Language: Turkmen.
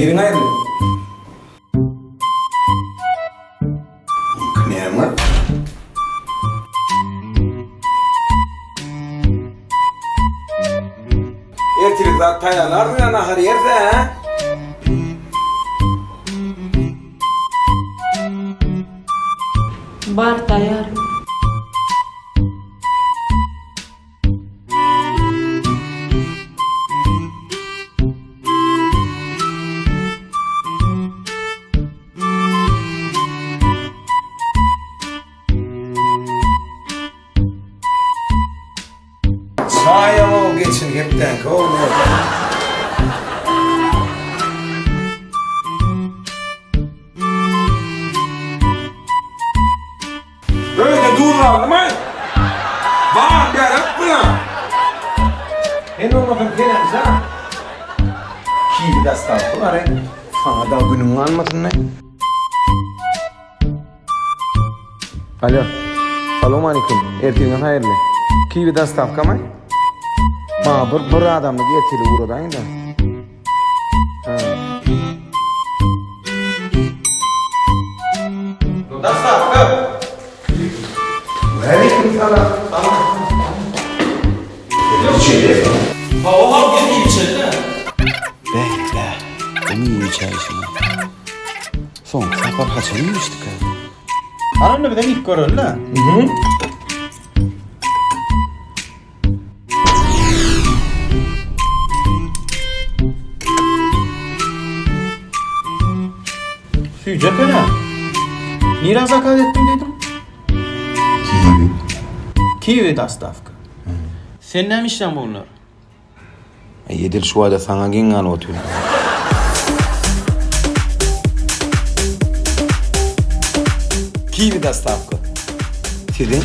Ertiriň haýyrly. Näme? Ertirlik zat taýýarlarsyň ýa nahar ýerse, hä? Bar taýýar. Çaýam-ow geçen hepdäňki ogly. Öýde duz galdymy? Bar gerek buýa. Sen bolmasaň senem sen. Kiwi dastavka bar. Saňa da günüň galmasyn. Alo. Salowmalikim. Ertiriňiz haýyrly. Kiwi dastavkamy? Maňa bir bir adamlyk ertirlik ugradaýyň-da. Ha. Dastavka. Waleýkim salam. Hawa, hawa, gel iýip içeli-de. Beh-beh, bu miwe çaýşyny. Soňky sapar haçan iýmişdikä? Hany onda bizem iýip göreli-le. Süýji eken-ä. Nirä zakaz etdim diýdiň? Kiwi. Kiwi dostawka. Sen näme işleň bu günler? Edil şu wada saňa geň galyp otyryn. Kiwi dostawka. Siziň?